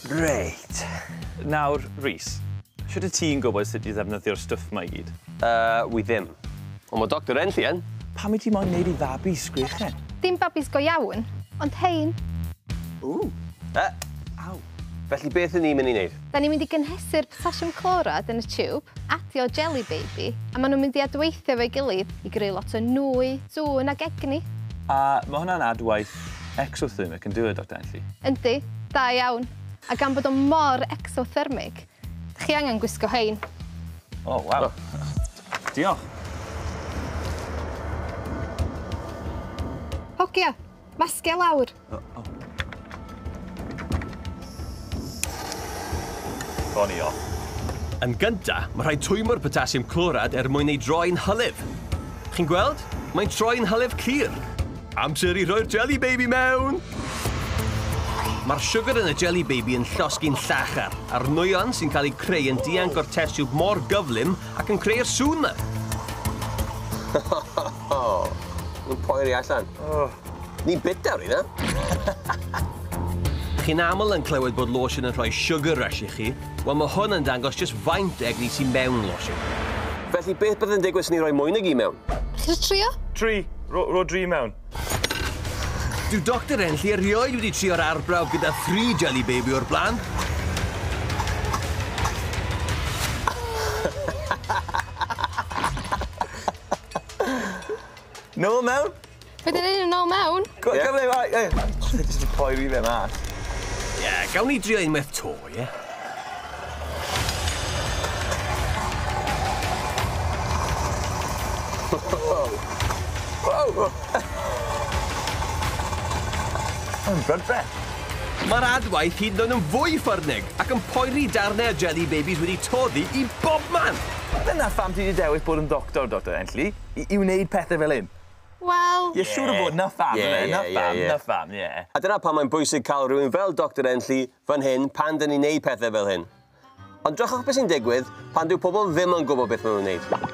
Reit. Nawr, Rhys, shwt wyt ti'n gwybod sut i ddefnyddio'r stwff 'ma i gyd? Wi ddim. Ond mae Dr Enlli yn. Pam wyt ti moyn neud i fabi sgrechen? Dim babis go iawn, ond hein. Ww. Aw. Felly beth 'yn ni'n mynd i wneud? Da ni'n mynd i gynhesu'r potassium chloride yn y tiwb, adio jelly baby, a maen nhw'n mynd i adweithio efo'i gilydd i greu lot o nwy, sŵn ac egni. A mae hwnna'n adwaith exothermic yn dyw e, Dr Enlli? Yndi, da iawn. A gan bod o mor exothermic, dach chi angen gwisgo hein. O, waw. Diolch. Hogia, masgiau lawr. O, o. O'n i off. Yn gynta, mae rhaid twymo'r potassium chloride er mwyn ei droi'n hylif. Chi'n gweld? Mae'n troi'n hylif clir. Amser i roi'r jelly baby mewn! Mae'r siwgr yn y jelly baby yn llosgi'n llachar, a'r nwyon sy'n cael eu creu yn dianc o'r test tube mor gyflym ac yn creu'r sŵn 'ma. Ni'n poeri allan. Oh. Ni'n bita rheina. Chi'n aml yn clywed bod lotion yn rhoi sugar rush i chi. Wel, mae hwn yn dangos jyst faint egni sy'n mewn lotion. Felly, beth bydd yn digwydd os ni roi mwy nag un mewn? Chi eisiau trio? Tri. Ro dri mewn. Dyw Dr Enlli erioed wedi trio'r arbrawf gyda 3 jelly baby o'r blaen. Nôl mewn? Be dyn ni'n nôl mewn? Go, yeah. Cyfle, right, yeah. Jyst yn poeri fe mas. Ie, yeah, gawn ni drio unwaith to, ie? Yeah? Wow! Mae'n brydferth. Mae'r adwaith hyd yn oed yn fwy ffyrnig ac yn poeri darnau o jelly babies wedi toddi i bob man. Dyna pham ti wedi dewis bod yn doctor, Dr Enlli, i wneud pethau fel hyn. Wel... Ie, siŵr o fod, na pham, yeah, na pham, na pham, ie. A dyna pam mae'n bwysig cael rhywun fel Dr Enlli fan hyn pan dyn ni'n neud pethau fel hyn. Ond drychwch beth sy'n digwydd pan dyw pobl ddim yn gwybod beth maen nhw'n neud.